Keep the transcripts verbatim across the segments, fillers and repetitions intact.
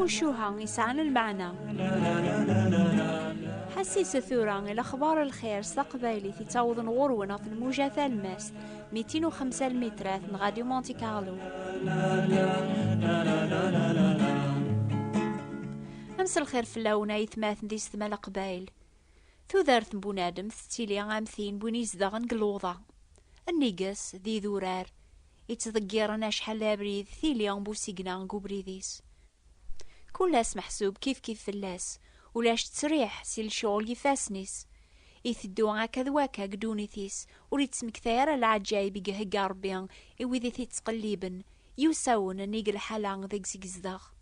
Mucuha yesɛan lmeɛna. Ḥesset tura i lexbar n lxir s taqbaylit yettawḍen ɣur-wen ɣef lmuja talemmast, mitin u xemsa lmitrat n Radio Monte Carlo. Amselxir fell-awen, aytmaten d yessetma Leqbayel. Tudert n bunadem tettili am tin n win izedɣen deg luḍa. Nnig-s d idurar, ittḍeggiren acḥal d abrid tili n usigna deg ubrid-is. Kul ass meḥsub kifkif fell-as, ulac ttriḥ si lecɣel n yifassen-is. Iteddu akka d wakka deg ddunit-is, ur ittmektay ara leɛǧayeb i ihegga Ṛebbi i wid i t-ittqelliben, yiwsawen nnig lḥala deg-s yezdeɣ.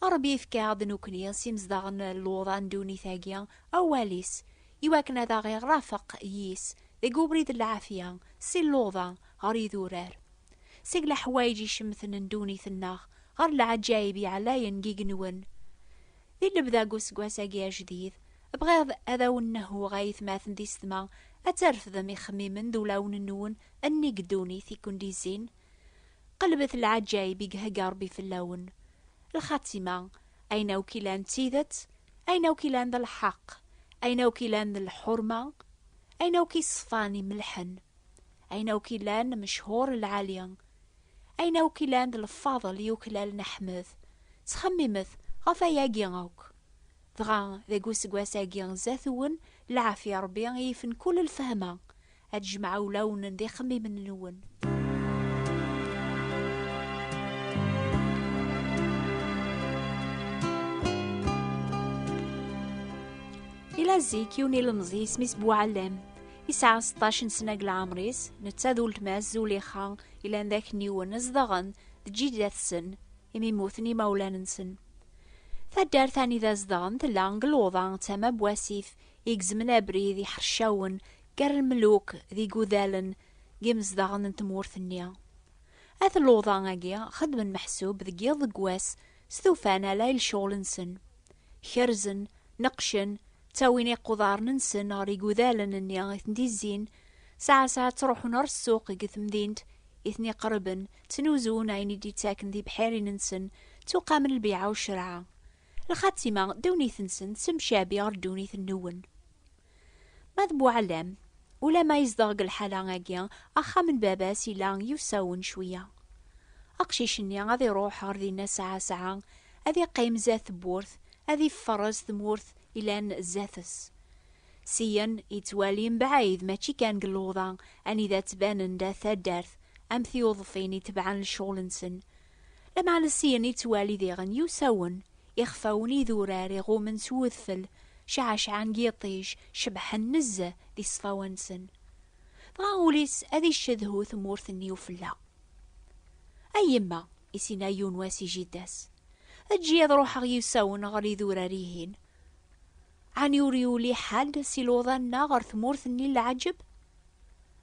Ṛebbi yefka-aɣ-d nekkni s imezdaɣen n luḍa n ddunit-agi awal-is, iwakken ad aɣ-iṛafeq yis deg ubrid n lɛafya, si luḍa ɣer idurar, seg leḥwayeǧ icemten n ddunit-nneɣ ɣer leɛǧayeb yeɛlayen n yigenwen. Di lebda n useggas-agi ajdid, bɣiɣ ad awen-nehhuɣ aytmaten d yessetma ad trefdem ixemmimen d ulawen-nwen nnig ddunit i ken-d-izzin. Qelbet leɛǧayeb i ihegga Ṛebbi fell-awen. Lxatima, ayen akk ilan d tidet, ayen akk ilan d lḥeqq, ayen akk ilan d lḥurma, ayen akk iṣfan imelḥen, ayen akk ilan mechuṛ lɛali, ayen akk ilan d lfaḍel yuklalen Ḥmed. Ttxemmimet ɣef ayagi akk. Dɣa deg useggas-agi zdat-wen, leɛfya Ṛebbi i yifen kul lfehma, ad tjemɛ ulawen d ixemmimen-nwen. Ila zik yiwen ilemẓi isem-is Buɛellem. Yesɛa seṭṭac n sna deg leɛmer-is, netta d uletma-s Zulixa, ilan d akniwen, zedɣen d ǧidat-sen, imi mmuten imawlan-nsen. Taddart anida zedɣen tella deg luḍa d tama n wasif, igezmen abrid iḥercawen gar lmeluk d igudalen n yimezdaɣen n tmurt-nni. At luḍa-agi xeddmen meḥsub deg yiḍ deg wass, stufan ala i lecɣel-nsen. Kerzen, neqqcen, ttawin iqudaren-nsen ɣer igudalen-nni i ten-d-izzin, saɛa saɛa ttruḥun ɣer ssuq deg temdint i ten-iqerben, ttnuzun ayen i d-ittaken d ibḥirin-nsen, ttuqamen lbiɛa u ccreɛ. Lxatima, ddunit-nsen tettemcabi ɣer ddunit-nwen. Ma d Buɛlam, ulamma yezdeɣ deg lḥala-agi, axxam n baba-s yella yusawen cwiya. Aqcic-nni ad iruḥ ɣer dinna saɛa saɛa, ad iqqim zdat tewwurt, ad iferres tmurt ilan zdat-s. Syen yettwali mebɛid, mačči kan deg luḍa, anida ttbanen-d at taddart am tyuḍfin itebɛen lecɣel-nsen. Lameɛna syen yettwali diɣen yusawen, ixfawen idurar iɣummen s udfel, ceɛceɛen deg yiṭij, cebḥen nezzeh di ṣṣfawa-nsen. Dɣa ul-is ad icedhu tmurt-nni ufella. A yemma, i s-yenna yiwen wass i jida-s, eǧǧ-iyi ad ruḥeɣ yusawen ɣer idurar-ihin. Ɛni ur yuli ḥedd si luḍa-nneɣ ɣer tmurt-nni n leɛǧeb?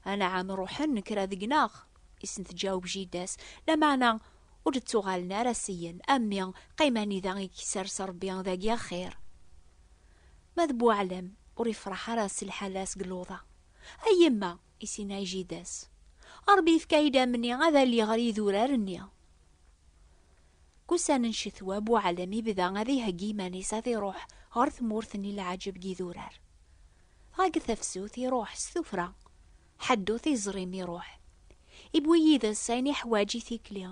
Anɛam, ruḥen kra deg-neɣ, i sen-tǧaweb jida-s, lameɛna ur d-ttuɣalen ara syen, a mmi, qqim anida i k-isers Ṛebbi dagi axir. Ma d Buɛlam, ur ifṛeḥ ara s lḥala-s deg luḍa. A yemma, i s-yenna i jida-s, Ṛebbi yefka-yi-d amni ad aliɣ ɣer idurar-nni. Deg ussan n ccetwa, Buɛlam ibda ad iheggi iman-is ad iruḥ ɣer tmurt-nni leɛǧeb n yidurar. Dɣa deg tefsut iruḥ s tuffra, ḥedd ur t-iẓri mi iruḥ. Iwwi yid-s ayen iḥwaǧ i tikli.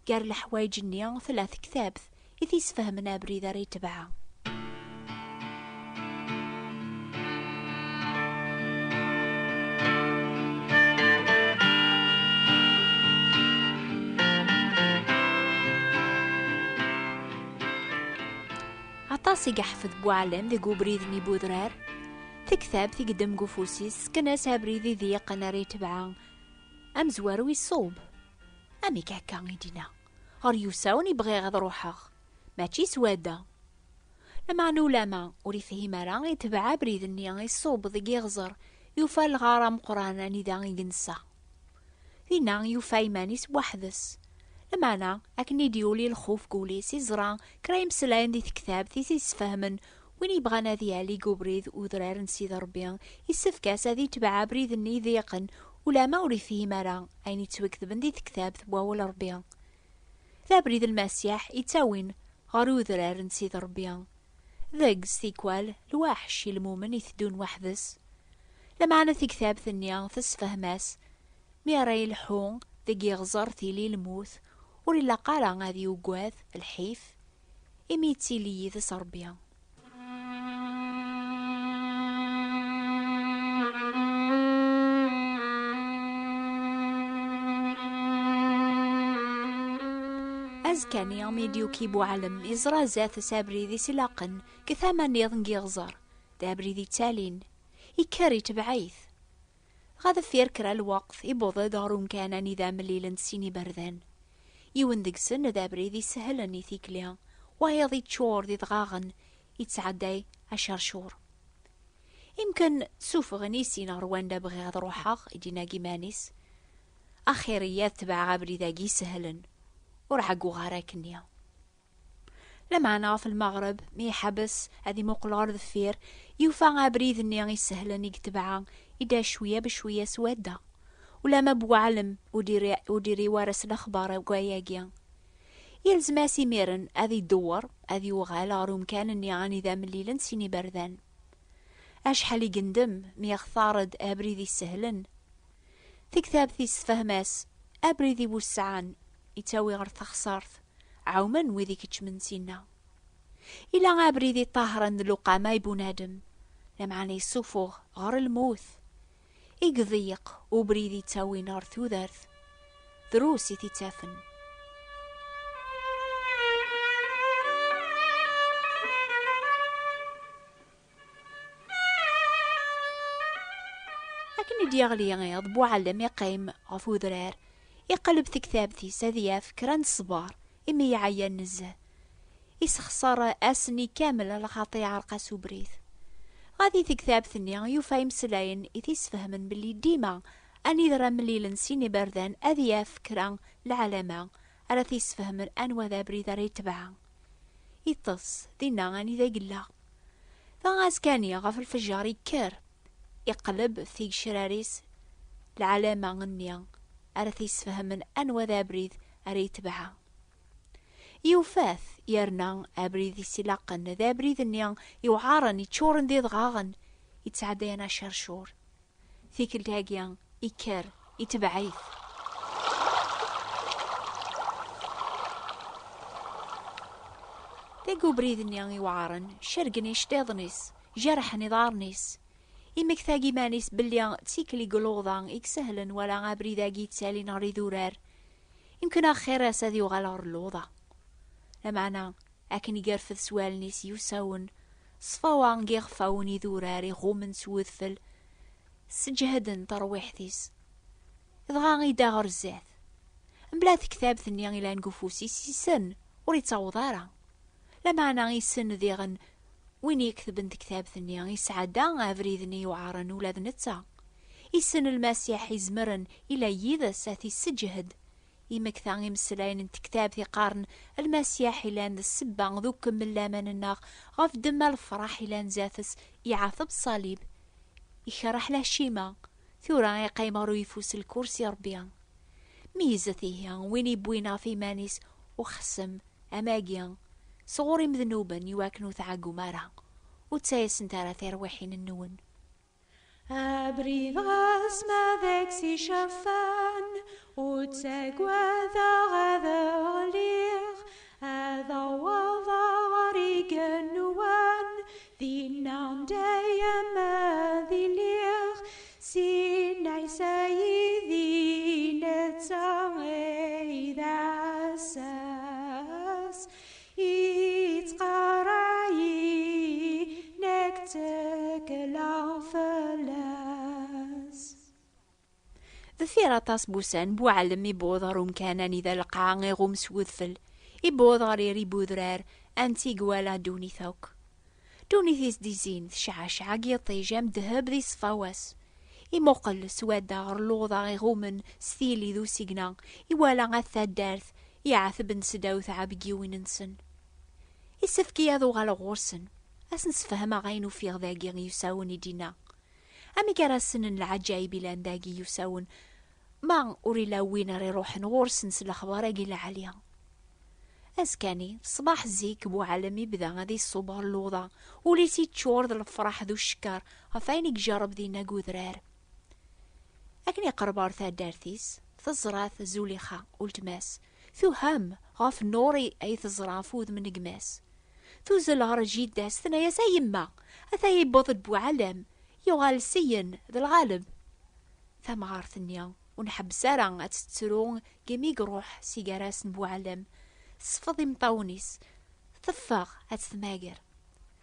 Gar leḥwayeǧ-nni tella tektabt i t-isfehmen abrid ara yetbeɛ. Aṭas i yeḥfed Buɛlam deg ubrid-nni n udrar. Tektabt i yeddem deg ufus-is tessen-as abrid i d-yeqqen ara yetbeɛ. Amezwaru iṣub. Amek akka i d-yenna? Ɣer yusawen i bɣiɣ ad ruḥeɣ, mačči s wadda. Lameɛna ulamma ur ifhim ara, itbeɛ abrid-nni iṣub deg iɣzer, yufa lɣar ameqqran anida i yensa. Dinna yufa iman-is weḥd-s. Lameɛna, akken i d-yuli lxuf deg wul-is, iẓra kra imeslayen di tektabt i s-isfehmen win yebɣan ad yali deg ubrid udrar n Sidi Ṛebbi, issefk-as ad itbeɛ abrid-nni i d-yeqqen, ulamma ur ifhim ara ayen yettwaketben di tektabt n wawal Ṛebbi. D abrid n Lmasiḥ ittawin ɣer udrar n Sidi Ṛebbi. Deg-s tikwal lwaḥc i lmumen iteddun weḥd-s. Lameɛna tiktabt-nni tessefhem-as mi ara yelḥu deg iɣẓer tili lmut, ur ilaq ara ad yugad lḥif, imi yettili yid-s Ṛebbi. Azekka-nni mi d-yuki Buɛlem, iẓra zdat-s abrid i s-ilaqen deg tama nniḍen n yiɣẓer, d abrid ittalin, ikker itbeɛ-it. Dɣa deffir kra lweqt, iwweḍ-d ɣer umkan anida mlilent sin iberdan. Yiwen deg-sen d abrid isehlen i tikli, wayeḍ iččur d idɣaɣen, ittɛedday acercur. Imken sufɣen i sin ɣer wanda bɣiɣ ad ruḥeɣ, i d-inna deg iman-is. Axir-iyi ad tebɛeɣ abrid-agi isehlen, ur ɛegguɣ ara akkenni. Lameɛna ɣef lmeɣreb, mi iḥbes ad imuqel ɣer deffir, yufa abrid-nni isehlen i yetbeɛ, idda cwiya becwiya s wadda. Ulama Buɛlem ur d-iri-, ur d-iri wara s lexbar deg wayagi. Yelzem-as imiren ad idewwer, ad yuɣal ɣer umkan-nni anida mlilen sin iberdan. Acḥal i yendem mi yextar-d abrid isehlen. Tiktabt-is tfehhem-as abrid iwesɛen ittawi ɣer taxṣart, ɛumen wid ikeččmen sinna. Ila abrid iṭahren d luqama i bunadem, lameɛna yessufuɣ ɣer lmut. I iḍeyyeq ubrid ittawin ɣer tudert, drus i t-ittafen. Akken i d-yeɣli iḍ, Buɛellem iqqim ɣef udrar, iqelleb tektabt-is ad yaf kra n ṣṣber imi yeɛya nezzeh. Isexṣer ass-nni kamel lxaṭi iɛreq-as ubrid. Ɣer di tektabt-nni yufa imeslayen i t-isfehmen belli dima anida ara mlilen sin iberdan ad yaf kra n lɛalama ara t-isfehmen anwa d abrid ara yetbeɛ. Iṭṭes dinna anida yella. Dɣa azekka-nni ɣef lfejjar ikker, iqleb tigecrar-is lɛalama-nni ara t-isfehmen anwa d abrid ara yetbeɛ. Yufa-t yerna abrid i s-ilaqen d abrid-nni iwɛaren, iččuren d idɣaɣen, ittɛeddayen acercur. Tikkelt-agi ikker, itbeɛ-it. Deg ubrid-nni iweɛren, cergen iceṭṭiḍen-is, jerḥen iḍarren-is. Imekta deg iman-is belli d tikli deg luḍa i isehlen wala abrid-agi yettalin ɣer idurar. Imken axir-as ad yuɣal ɣer luḍa. Lameɛna, akken i yerfed s wallen-is yusawen, ṣṣfawa n yiɣfawen idurar iɣummen s wedfel, sseǧhden tarwiḥt-is. Dɣa idda ɣer zdat. Mebla tektabt-nni ilan deg ufus-is, issen, ur ittaweḍ ara. Lameɛna issen diɣen win iketben tektabt-nni, isɛedda abrid-nni yuɛren ula d netta. Issen Lmasiḥ izemren ila yid-s ad t-isseǧhed. Imekta imeslayen n tektabt iqqaren Lmasiḥ ilan d ssebba d ukemmel laman-nneɣ ɣef ddemma lefraḥ ilan zdat-s, iɛateb ṣṣalib, ikerreḥ lacima, tura iqqim ɣer uyeffus lkursi Ṛebbi. Meyyzet ihi win iwwin ɣef iman-is uxessem amagi sɣur imednuben iwakken ur tɛeggum ara, ur ttayasent ara tirwiḥin-nwen. Abrid ɣas ma deg-s icafan, ur ttagadeɣ ad ɣliɣ, ad awḍeɣ ɣer igenwan, dinna dayem ad iliɣ, sin Ɛisa yid-i netta ay d asas. Ittqerray-iyi, nekk ttekleɣ fell-as. Deffir aṭas n wussan, Buɛellem iwweḍ ɣer umkan anida lqaɛa iɣum s wedfel, iwweḍ ɣer yiri n udrar, anti i iwala ddunit akk. Ddunit-is d izin, tecɛaceɛ deg yiṭij am ddheb di ṣṣfawa-s. Imuqel s wadda ɣer luḍa iɣummen s tili d usigna, iwala at taddart iɛetben seddaw tɛebgiwin-nsen. Issefk-iyi ad uɣaleɣ ɣur-sen, ad sen-sfehmeɣ ayen ufiɣ dagi yusawen i d-inna. Amek ara ssnen lɛaǧayeb ilan dagi yusawen, ma ur ila win ara iruḥen ɣur-sen s lexbar-agi lɛali? Azekka-nni ṣṣbeḥ zik, Buɛalem ibda ad iṣubb ɣer luḍa, ul-is yeččur d lefraḥ d ucekker ɣef wayen i ijerreb dinna deg udrar. Akken iqerreb ɣer taddart-is, teẓra-t Zulixa, uletma-s, tuhem ɣef nnur ay teẓra ɣef wudem n gma-s. Tuzzel ɣer jida-s, tenna-yas: "A yemma, ata yewweḍ-d Buɛalem, yuɣal syen d lɣaleb." Tamɣart-nni ur nḥebbes ara ad tettru imi iruḥ si gar-asen Buɛalem, tesfeḍ imeṭṭawen-is, teffeɣ ad tt-tmager.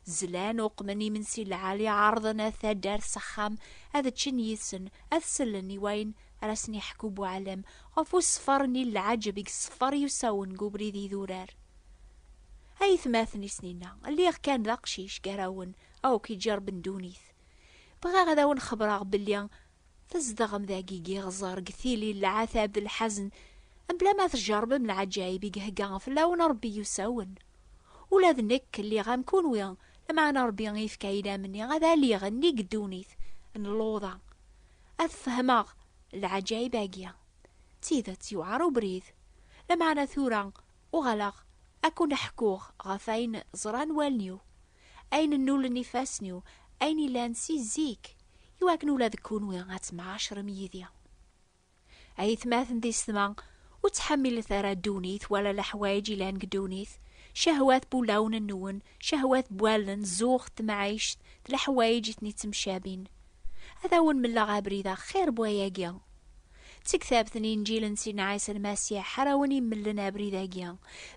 Zlan uqmen imensi lɛali, ɛerḍen at taddart s axxam, ad ččen yid-sen, ad sellen i wayen ara sen-iḥku Buɛalem ɣef uṣeffer-nni n lɛaǧeb i iṣeffer i usawen deg ubrid idurar. Ay atmaten, i s-nenna, lliɣ kan d aqcic gar-awen, akk iǧerben ddunit. Bɣiɣ ad awen-xebreɣ belli tzedɣem dagi deg iɣzer, deg tili n lɛatab d lḥazen, mebla ma tjerrbem lɛaǧayeb i ihegga fell-awen Ṛebbi i usawen. Ula d nekk lliɣ am kunwi, lameɛna Ṛebbi yefka-yi-d amenni ad aliɣ nnig ddunit n luḍa, ad fehmeɣ lɛaǧayeb-agi. D tidet, yewɛer ubrid, lameɛna tura uɣaleɣ ad ken-ḥkuɣ ɣef ayen ẓran wallen-iw, ayen nnulen ifassen-iw, ayen illan si zik, iwakken ula d kunwi ad temɛacrem yid-i. Ay atmaten d yessetma, ur ttḥammilet ara ddunit wala leḥwayeǧ ilan deg ddunit, cehwat n wulawen-nwen, cehwat n wallen, zzux, temɛict, d leḥwayeǧ i ten-ittemcabin. Ad awen-mleɣ abrid axir n wayagi. D tektabt n Inǧil n Sidna Ɛisa Lmasiḥ ara wen-imellen abrid-agi.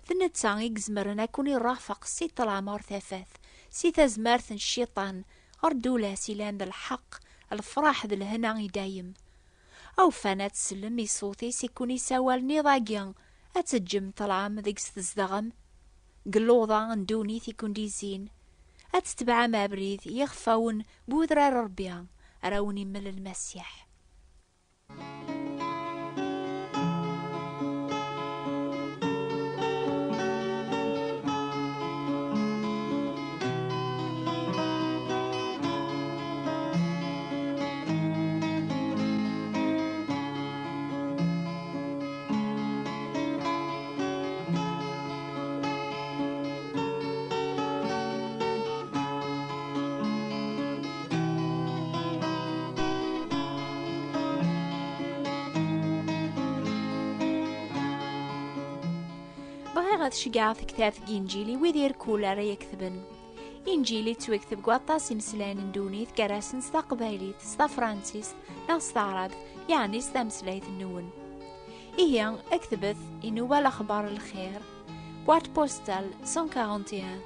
D netta i izemren ad ken-irafeq si ṭṭlam ɣer tafat, si tazmert n cciṭan ɣer ddula-s ilan d lḥeqq, lefraḥ d lehna i dayem. Awfan ad tsellem i ṣṣut-is i ken-isawalen iḍ-agi, ad teǧǧem ṭṭlam deg-s tzedɣem, deg luḍa n ddunit i ken-d-izzin, ad tetbeɛem abrid yexfawen n udrar n Ṛebbi ara wen-immel Lmasiḥ. Bɣiɣ ad ceggɛeɣ tektabt n Yinǧil i wid irkul ara yaketben. Inǧil yettwakteb deg waṭas imeslayen n ddunit, gar-asen s taqbaylit, s tafransist, neɣ s taɛrabt, yeɛni s tameslayt-nwen. Ihi, ktbet i nnuba Lexbar Lxir, boîte postale cent quarante et un,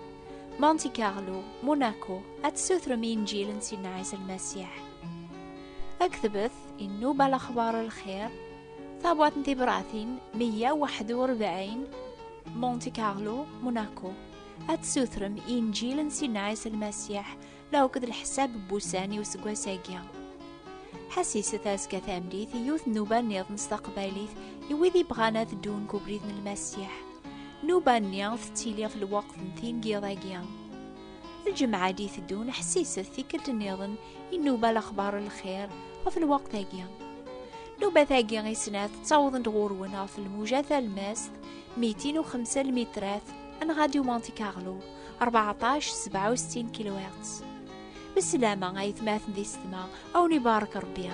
Monte Carlo, Monaco, ad tessutrem Inǧil n Sidna Ɛisa Lmasiḥ. Ktbet i nnuba Lexbar Lxir, tabwaṭ n tibratin meyya u waḥed u rebɛin, Monte Carlo, Monaco, ad tessutrem Inǧil n Sidna Ɛisa Lmasiḥ lakked leḥsab n wussan i useggas-agi. Ḥassiset azekka tameddit i yiwet n nnuba nniḍen s taqbaylit i wid yebɣan ad ddun deg ubrid n Lmasiḥ. Nnuba-nni tettili ɣef lweqt n tin n yiḍ-agi. Lǧemɛa i d-iteddun, ḥessiset tikkelt nniḍen i nnuba Lexbar Lxir ɣef lweqt-agi. Nnubat-agi i snat ttawḍent ɣur-wen ɣef lmuja talmast mitin u xemsa lmitrat n Radio Monte Carlo, rbeɛṭac sebɛa u settin kilohertz. Beslama ay atmaten d yessetma, a wen-ibarek Rebbi.